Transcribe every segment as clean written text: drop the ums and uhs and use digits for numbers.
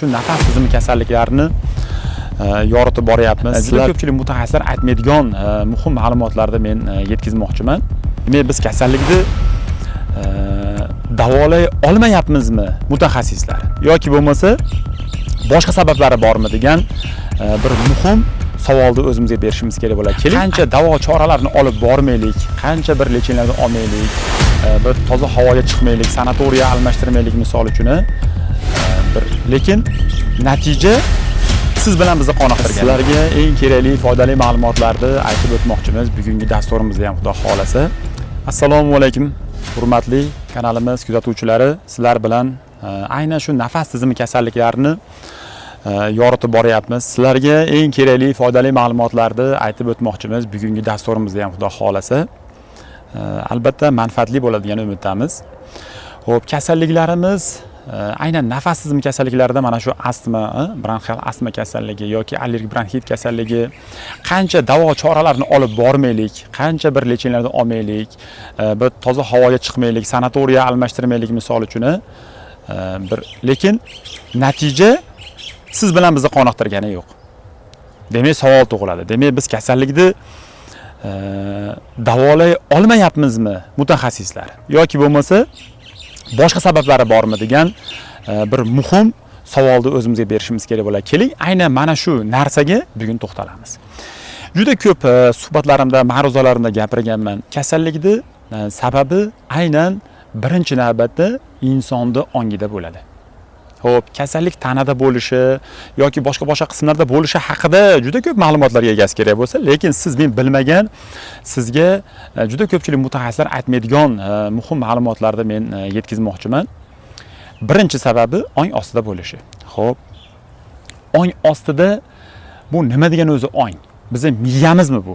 Shu nafas tizimi kasalliklarini yoritib boryapmiz. Sizlar ko'pchilik mutaxassislar aytmaydigan muhim ma'lumotlarni men yetkazmoqchiman. Demak, biz kasallikni davolay olmayapmizmi mutaxassislar yoki bo'lmasa boshqa sabablari bormi degan bir muhim savolni o'zimizga berishimiz kerak bo'ladi. Keling, qancha davo choralarini olib bormaylik, qancha bir лечения larni olmaylik, bir toza havoga chiqmaylik, sanatoriya almashtirmaylik misol uchun, bir lekin natija siz bilan bizni qoniqtirgan. Sizlarga eng kerakli, foydali ma'lumotlarni aytib o'tmoqchimiz bugungi dasturimizda ham, xudo xohlasa. Assalomu alaykum, hurmatli kanalimiz kuzatuvchilari. Sizlar bilan aynan shu nafas tizimi kasalliklarini yoritib boryapmiz. Sizlarga eng kerakli, foydali ma'lumotlarni aytib o'tmoqchimiz bugungi dasturimizda ham, xudo xohlasa. Albatta manfaatli bo'ladi degan umiddamiz. Xo'p, kasalliklarimiz aynan nafas tizimi kasalliklarida mana shu astma, bronxial astma kasalligi yoki allergik bronxit kasalligi, qancha davo choralarini olib bormaylik, qancha bir лечения larni olmaylik, bir toza havoga chiqmaylik, sanatoriya almashtirmaylik misol uchun, bir lekin natija siz bilan bizni qoniqtirgani yo'q. Demak, savol tug'iladi. Demak, biz kasallikni davolay olmayapmizmi mutaxassislar yoki bo'lmasa boshqa sabablari bormi degan bir muhim savolni o'zimizga berishimiz kerak bo'ladi. Keling, aynan mana shu narsaga bugun to'xtalamiz. Juda ko'p suhbatlarimda, ma'ruzalarimda gapirganman. Kasallikni sababi aynan birinchi navbatda insonni ongida bo'ladi. Xo'p, kasallik tanada bo'lishi yoki boshqa boshqa qismlarda bo'lishi haqida juda ko'p ma'lumotlarga egasi kerak bo'lsa, lekin siz men bilmagan, sizga juda ko'pchilik mutaxassislar aytmaydigan muhim ma'lumotlarni men yetkazmoqchiman. Birinchi sababi ong ostida bo'lishi. Xo'p, ong ostida bu nima degani o'zi ong? Bizni miyamizmi bu?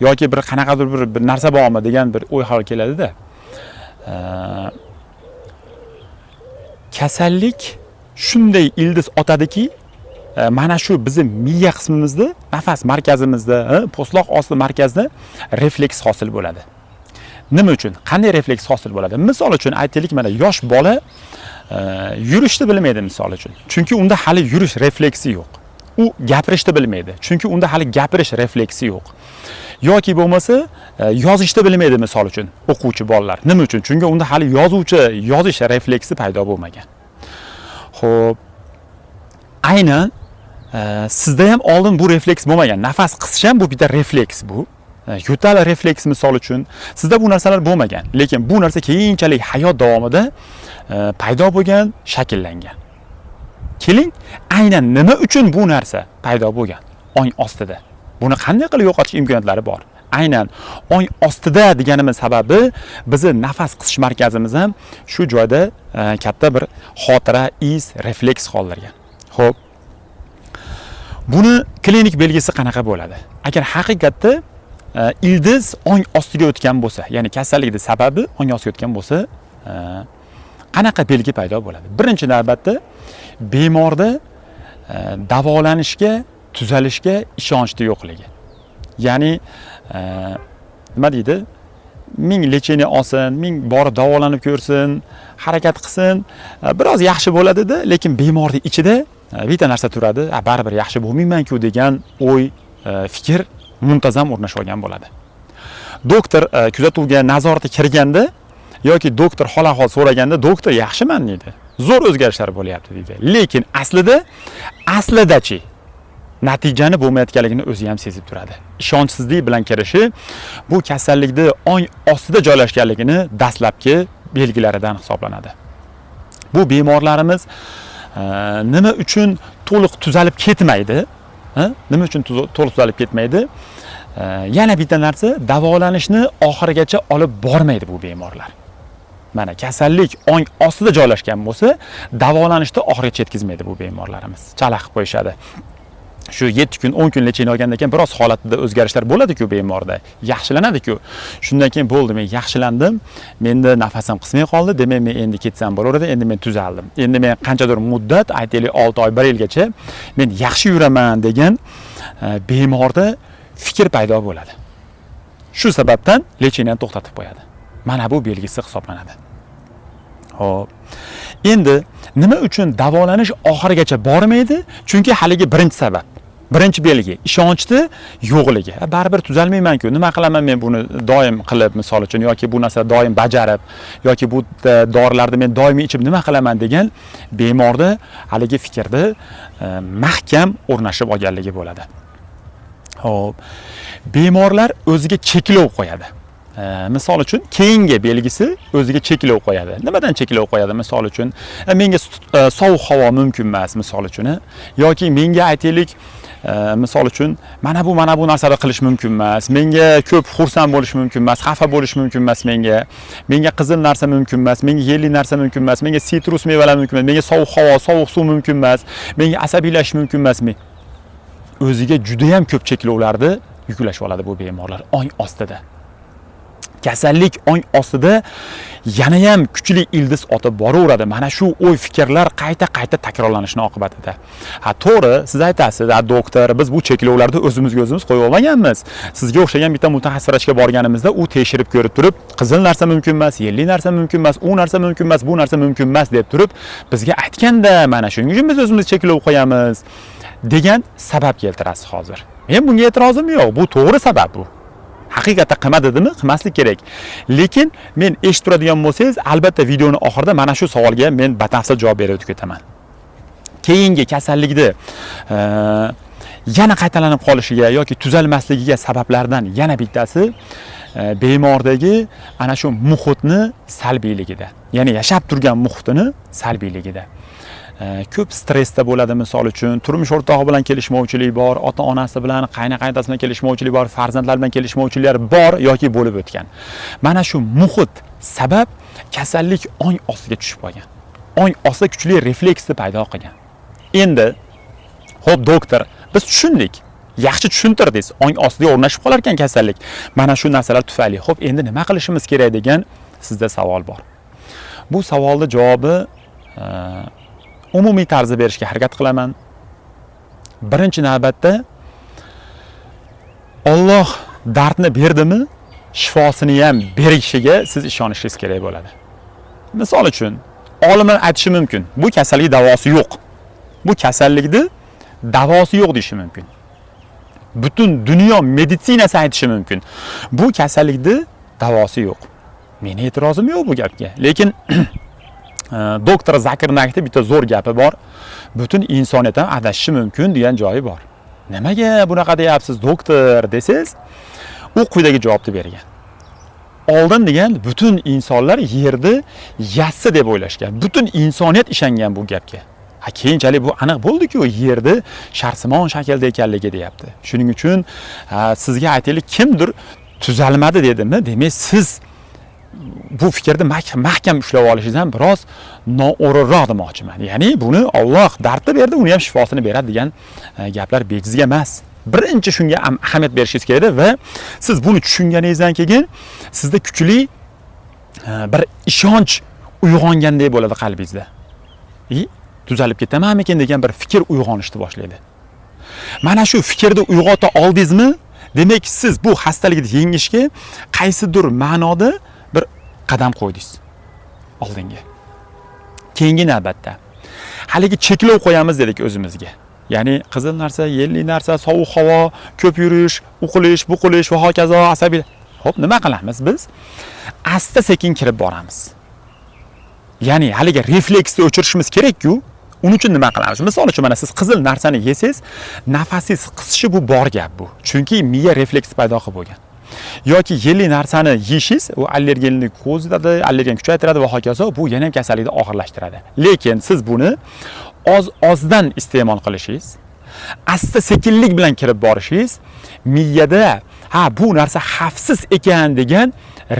Yoki bir qanaqadir bir narsa bormi degan bir o'y xayol keladida. Kasallik shunday ildiz otadiki, mana shu bizni miya qismimizda, nafas markazimizda, po'stloq osti markazida refleks hosil bo'ladi. Nima uchun? Qanday refleks hosil bo'ladi? Misol uchun aytaylik, mana yosh bola yurishni bilmaydi misol uchun. Chunki unda hali yurish refleksi yo'q. U gapirishni bilmaydi. Chunki unda hali gapirish refleksi yo'q. Yoki bo'lmasa yozishni bilmaydi misol uchun o'quvchi bolalar. Nima uchun? Chunki unda hali yozish refleksi paydo bo'lmagan. Xo'p, aynan sizda ham oldin bu refleks bo'lmagan. Nafas qisish ham bu bitta refleks bu. Yo'tal refleks misol uchun. Sizda bu narsalar bo'lmagan. Lekin bu narsa keyinchalik hayot davomida paydo bo'lgan, shakllangan. Keling, aynan nima uchun bu narsa paydo bo'lgan ong ostida? Buni qanday qilib yo'qotish imkoniyatlari bor? Aynan ong ostida deganimiz sababi bizni nafas qisish markazimiz ham shu joyda katta bir xotira, iz, refleks qoldirgan. Xo'p. Buni klinik belgisi qanaqa bo'ladi? Agar haqiqatda ildiz ong ostiga o'tgan bo'lsa, ya'ni kasallikning sababi ong ostiga o'tgan bo'lsa, qanaqa belgi paydo bo'ladi? Birinchi navbatda bemorda davolanishga, tuzalishga ishonchni yo'qligi. Ya'ni nima deydi? Ming лечение olsin, ming borib davolanib ko'rsin, harakat qilsin, biroz yaxshi bo'ladida, lekin bemorning ichida bitta narsa turadi, "A, baribir yaxshi bo'lmayman-ku" degan o'y, fikr muntazam o'rnashib olgan bo'ladi. Doktor kuzatuvga, nazoratga kirganda yoki doktor hol ahvol so'raganda, doktor yaxshiman deydi. Zo'r o'zgarishlar bo'lyapti deydi. Lekin aslidachi natijani bo'lmayotganligini o'zi ham sezib turadi. Ishonchsizlik bilan kirishi bu kasallikni ong ostida joylashganligini dastlabki belgilaridan hisoblanadi. Bu bemorlarimiz nima uchun to'liq tuzalib ketmaydi? Ha? Nima uchun to'liq tuzalib ketmaydi? Yana bitta narsa, davolanishni oxirigacha olib bormaydi bu bemorlar. Mana kasallik ong ostida joylashgan bo'lsa, davolanishni oxirigacha yetkazmaydi bu bemorlarimiz. Chala qilib qo'yishadi. Shu 7 kun, 10 kun лечение olgandan keyin biroz holatida o'zgarishlar bo'ladi-ku bemorda, yaxshilanadi-ku. Shundan keyin bo'ldi, men yaxshilandim, menda nafasim qismay qoldi, demak men endi ketsam bo'laveradi, endi men tuzaldim. Endi men qanchadir muddat, aytaylik 6 oy, 1 yilgacha men yaxshi yuraman degan bemorda fikr paydo bo'ladi. Shu sababdan лечение ni to'xtatib qo'yadi. Mana bu belgisi hisoblanadi. Xo'p. Endi nima uchun davolanish oxirigacha bormaydi? Chunki haligi birinchi sabab, birinchi belgi ishonchni yo'qligi. Baribir tuzalmayman-ku, nima qilaman men buni doim qilib, misol uchun, yoki bu narsani doim bajarib, yoki bu dorilarni men doimiy ichib nima qilaman degan bemorda haligi fikrda mahkam o'rnashib olganligi bo'ladi. Xo'p. Bemorlar o'ziga cheklov qo'yadi. Misol uchun, keyingi belgisi o'ziga cheklov qo'yadi. Nimadan cheklov qo'yadi? Misol uchun, menga sovuq havo mumkin emas, misol uchun, yoki menga aytaylik, misol uchun, mana bu narsani qilish mumkin emas, menga ko'p xursand bo'lish mumkin emas, xafa bo'lish mumkin emas menga. Menga qizil narsa mumkin emas, menga yelli narsa mumkin emas, menga sitrus mevalar mumkin emas, menga sovuq havo, sovuq suv mumkin emas, menga asabiylashish mumkin emas. Men o'ziga juda ham ko'p cheklovlarni yuklashib oladi bu bemorlar ong ostida. Kasallik ong ostida yana ham kuchli ildiz otib boraveradi. Mana shu o'y fikrlar qayta-qayta takrorlanishini oqibatida. Ha, to'g'ri, siz aytasiz, "Ha, doktor, biz bu cheklovlarni o'zimizga o'zimiz qo'yib olmaganmiz. Sizga o'xshagan bitta mutaxassis vrachga borganimizda u tekshirib ko'rib turib, qizil narsa mumkin emas, yelli narsa mumkin emas, u narsa mumkin emas, bu narsa mumkin emas deb turib bizga aytganda, mana shuning uchun biz o'zimiz cheklov qo'yamiz" degan sabab keltirasiz hozir. Men bunga e'tirozim yo'q. Bu to'g'ri sabab bu. Haqiqatda qilma dedimi, qilmaslik kerak. Lekin men eshitib turadigan bo'lsangiz, albatta videoni oxirida mana shu savolga men batafsil javob berib o'tib ketaman. Keyingi kasallikni yana qaytalanib qolishiga yoki tuzalmasligiga sabablardan yana bittasi bemordagi ana shu muhitni salbiyligida, ya'ni yashab turgan muhitini salbiyligida. Ko'p stressda bo'ladi, misol uchun, turmush o'rtog'i bilan kelishmovchilik bor, ota-onasi bilan, qayna-qaynotasi bilan kelishmovchilik bor, farzandlar bilan kelishmovchiliklar bor yoki bo'lib o'tgan. Mana shu muhit sabab kasallik ong ostiga tushib qolgan. Ong ostida kuchli refleksni paydo qilgan. Endi, xo'p, doktor, biz tushundik. Yaxshi tushuntirdingiz. Ong ostiga o'rnashib qolar ekan kasallik. Mana shu narsalar tufayli. Xo'p, endi nima qilishimiz kerak degan sizda savol bor. Bu savolning javobi umumiy tarzda berishga harakat qilaman. Birinchi navbatda Alloh dardni berdimi, shifosini ham berishiga siz ishonishingiz kerak bo'ladi. Misol uchun, olimlar aytishi mumkin, bu kasallik davosi yo'q. Bu kasallikni davosi yo'q deyishi mumkin. Butun dunyo meditsinasi aytishi mumkin. Bu kasallikni davosi yo'q. Meni e'tirozim yo'q bu gapga. Lekin doktor Zakir Naykni bitta zo'r gapi bor. Butun insoniyat ham adashishi mumkin degan joyi bor. Nimaga bunaqa deyapsiz, doktor desangiz, u quyidagi javobni bergan. Oldin degan butun insonlar yerni yassi deb o'ylashgan. Butun insoniyat ishongan bu gapga. Ha, keyinchalik bu aniq bo'ldi-ku, yerni sharsimon shaklda ekanligi deyapti. Shuning uchun sizga aytaylik, kimdir tuzalmadi dedimi, demak siz bu fikrni mahkam ushlab olishingiz ham biroz noo'rinroq demoqchiman. Ya'ni buni Alloh dardni berdi, uni ham shifosini beradi degan gaplar bejizga emas. Birinchi shunga ham ahamiyat berishingiz kerak va siz buni tushunganingizdan keyin sizda kuchli bir ishonch uyg'ongandek bo'ladi qalbingizda. I tuzalib ketamanmikin degan bir fikr uyg'onishni boshlaydi. Mana shu fikrni uyg'ota oldingizmi, demak siz bu xastalikni yengishga qaysidir ma'noda bir qadam qo'ydingiz oldinga. Keyingi navbatda haligi cheklov qo'yamiz dedik o'zimizga. Ya'ni qizil narsa, yelli narsa, sovuq havo, ko'p yurish, u qilish, bu qilish va hokazo asabiy. Xo'p, nima qilamiz biz? Asta sekin kirib boramiz. Ya'ni haligi refleksni o'chirishimiz kerak-ku. Uning uchun nima qilamiz? Misol uchun, mana siz qizil narsani yesangiz, nafasingiz qisishi bu bor gap bu. Chunki miya refleks paydo qilib bo'lgan. Yoki yelli narsani yeyishingiz u allergenni qo'zg'atadi, allergen kuchaytiradi va hokazo, bu yana ham kasallikni og'irlashtiradi. Lekin siz buni oz-ozdan iste'mol qilishingiz, asta sekinlik bilan kirib borishingiz miyada ha, bu narsa xavfsiz ekan degan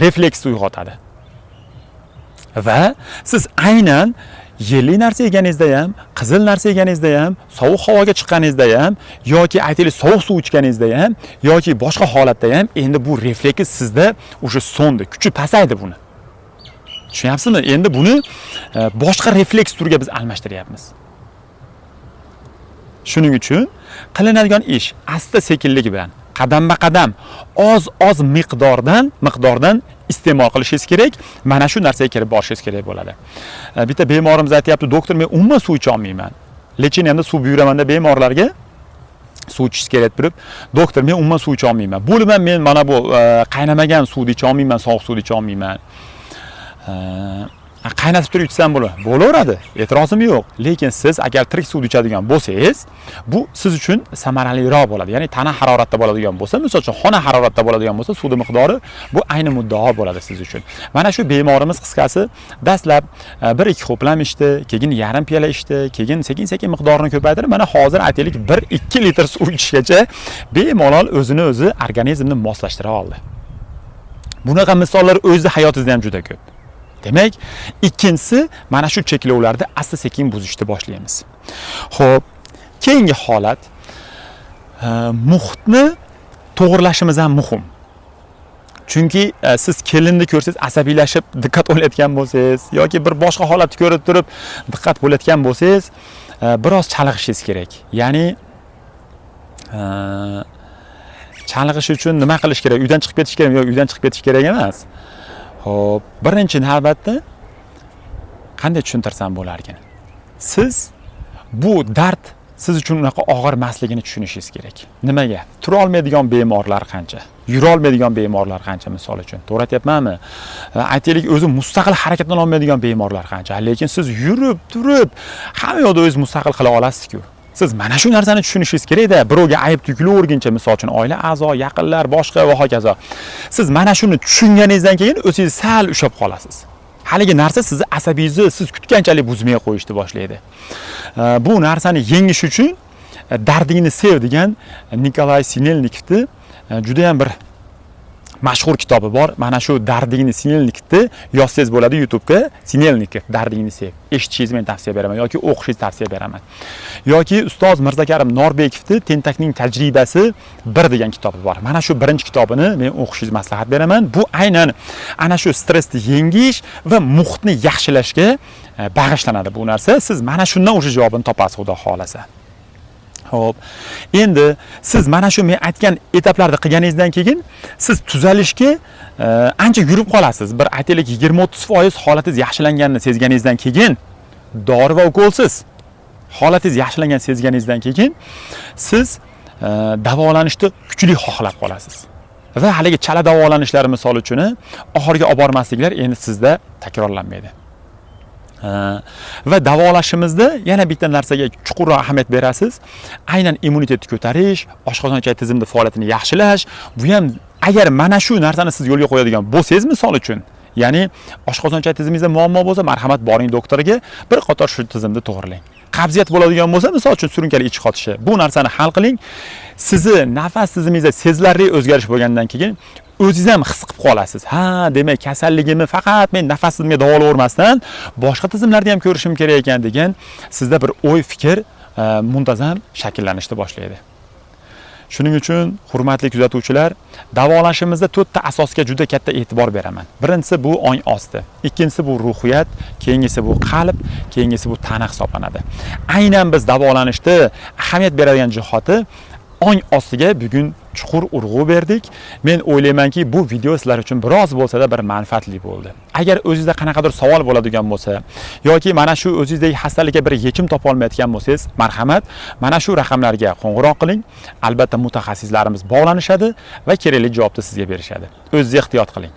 refleks uyg'otadi. Va siz aynan yelli narsa yeganingizda ham, qizil narsa yeganingizda ham, sovuq havoga chiqqaningizda ham yoki aytaylik sovuq suv ichganingizda ham yoki boshqa holatda ham endi bu refleks sizda уже so'ndi, kuchi pasaydi buni. Tushunyapsizmi? Endi buni boshqa refleks turiga biz almashtiryapmiz. Shuning uchun qilinadigan ish asta sekinlik bilan, qadamba-qadam, oz-oz miqdordan iste'mol qilishingiz kerak, mana shu narsaga kirib borishingiz kerak bo'ladi. Bitta bemorimiz aytyapti: "Doktor, men umuman suv icha olmayman." Лечение mda suv buyuramanda bemorlarga, suv ichish kerak turib, "Doktor, men umuman suv icha olmayman. Bo'lib ham men mana bu qaynamagan suvni icha olmayman, sovuq suvni icha olmayman. Qaynatib turib ichsam bo'ladi." Bo'laveradi, e'tirozim yo'q. Lekin siz agar tirik suvni ichadigan bo'lsangiz, bu siz uchun samaraliroq bo'ladi. Ya'ni tana haroratda bo'ladigan bo'lsa, misol uchun xona haroratida bo'ladigan bo'lsa, suvni miqdori, bu ayni muddao bo'ladi siz uchun. Mana shu bemorimiz, qisqasi, dastlab 1-2 ho'plam ichdi, keyin yarim piyola ichdi, keyin sekin-sekin miqdorini ko'paytirib, mana hozir aytaylik 1-2 litr suv ichishgacha bemalol o'zini o'zi organizmni moslashtira oldi. Bunaqa misollar o'zi hayotingizda ham juda ko'p. Demak, ikkinchisi, mana shu cheklovlarni asta-sekin buzishni boshlaymiz. Xo'p, keyingi holat, muhitni to'g'irlashimiz ham muhim. Chunki siz kelinni ko'rsangiz asabiylashib diqqat bo'layotgan bo'lsangiz yoki bir boshqa holatni ko'rib turib diqqat bo'layotgan bo'lsangiz, biroz chalg'ishingiz kerak. Ya'ni chalg'ish uchun nima qilish kerak? Uydan chiqib ketish kerakmi? Yo'q, uydan chiqib ketish kerak emas. Xo'p, birinchi navbatda qanday tushuntirsam bo'larkan? Siz bu dard siz uchun unaqa og'ir emasligini tushunishingiz kerak. Nimaga? Tura olmaydigan bemorlar qancha? Yura olmaydigan bemorlar qancha, misol uchun? To'g'ri aytyapmanmi? Aytaylik, o'zi mustaqil harakatlana olmaydigan bemorlar qancha? Lekin siz yurib, turib, hamma yoqda o'zingiz mustaqil qila olasiz-ku. Siz mana shu narsani tushunishingiz kerakda, birovga ayb yuklayverguncha, misol uchun, oila a'zo, yaqinlar, boshqa va hokazo. Siz mana shuni tushunganingizdan keyin o'zingiz sal ushlab qolasiz. Haligi narsa sizni asabingizni siz kutganchalik buzmay qo'yishni boshlaydi. Bu narsani yengish uchun "Dardingni sev" degan Nikolay Sinelnikovni juda ham bir mashhur kitobi bor. Mana shu "Dardingni Sinelnikovni" yozsangiz bo'ladi YouTube'ga, Sinelnikov "Dardingni sev". Eshitishingizni men tavsiya beraman yoki o'qishingizni tavsiya beraman. Yoki ustoz Mirzakarim Norbekovni "Tentakning tajribasi 1" degan kitobi bor. Mana shu birinchi kitobini men o'qishingizni maslahat beraman. Bu aynan ana shu stressni yengish va muhitni yaxshilashga bag'ishlanadi bu narsa. Siz mana shundan o'sha javobini topasiz, Xudo xohlasa. Xo'p, endi siz mana shu men aytgan etaplarni qilganingizdan keyin siz tuzalishga ancha yurib qolasiz. Bir aytaylik 20-30% holatingiz yaxshilanganini sezganingizdan keyin, dori va ukolsiz holatingiz yaxshilanganini sezganingizdan keyin siz davolanishni kuchli xohlab qolasiz. Va haligi chala davolanishlar, misol uchun, oxiriga olib bormasliklar endi sizda takrorlanmaydi. Va davolashimizda yana bitta narsaga chuqurroq ahamiyat berasiz. Aynan immunitetni ko'tarish, oshqozon ichak tizimida faoliyatini yaxshilash, bu ham agar mana shu narsani siz yo'lga qo'yadigan bo'lsangiz, misol uchun, ya'ni oshqozon ichak tizimingizda muammo bo'lsa, marhamat, boring doktorga, bir qator shu tizimni to'g'rilang. Qabziyat bo'ladigan bo'lsa, misol uchun, surunkali ich qotishi, bu narsani hal qiling. Sizni nafas tizimingizda sezilarli o'zgarish bo'lgandan keyin o'zingiz ham his qilib qolasiz. Ha, demak, kasalligimni faqat men nafas tizimga davolayvermasdan, boshqa tizimlarda ham ko'rishim kerak ekan degan sizda bir o'y fikr muntazam shakllanishni boshlaydi. Shuning uchun, hurmatli kuzatuvchilar, davolashimizda to'rtta asosga juda katta e'tibor beraman. Birinchisi bu ong osti, ikkinchisi bu ruhiyat, keyingisi bu qalb, keyingisi bu tana hisoblanadi. Aynan biz davolanishda ahamiyat beradigan jihati ong ostiga bugun chuqur urg'u berdik. Men o'ylaymanki, bu video sizlar uchun biroz bo'lsa-da bir manfaatli bo'ldi. Agar o'zingizda qanaqadir savol bo'ladigan bo'lsa yoki mana shu o'zingizdagi xastalikka bir yechim topa olmayotgan bo'lsangiz, marhamat, mana shu raqamlarga qo'ng'iroq qiling. Albatta mutaxassislarimiz bog'lanishadi va kerakli javobni sizga berishadi. O'zingiz ehtiyot qiling.